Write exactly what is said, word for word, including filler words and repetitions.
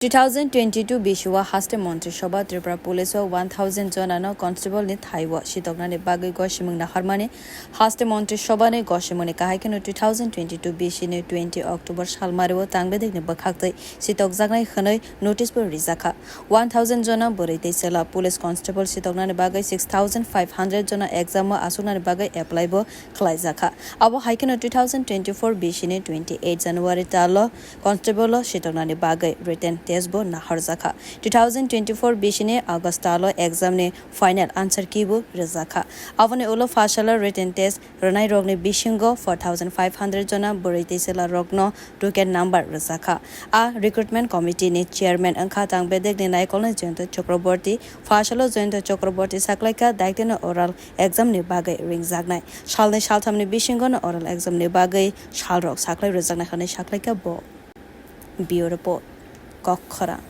Two thousand twenty-two bisio haste Montri Sabha Tripura Police o one thousand jonano constable ni thai o sitoknani bagwi gosimung naharmani haste Montri Sabha ni gosimung ni kahai kheno two thousand twenty-two bisi ni twenty October salmari o tangbedek ni bwkhaktwi sitokjaknai hwnwi notice bo rijakha. One thousand jona bwrwi tei chwla police constable sitoknani bagwi six thousand five hundred jona exam o asuknani bagwi apply bo khlaijakha. Abo hai kheno two thousand twenty-four bisi ni twenty-eight January talo constable o sitoknani bagwi written test bo naharjakha. Two thousand twenty-four bisi ni August talo exam ni final answer key bo rwjakha. Aboni ulo first salo written test rwnairokni bisingo four thousand five hundred jona bwrwi tei chwlarokno ticket number rwjakha. A recruitment committee ni chairman wngkha tang bedekni naikolnai Jayanta Chakraborty. First salo Jayanta Chakraborty saklaikha daitino oral exam ni bagwi ringjaknai. Salnwi salthamni bisingono oral exam ni bagwi salrok saklai rwjaknai hwnwi saklaikha bo. Bureau Report, Kokkhorang.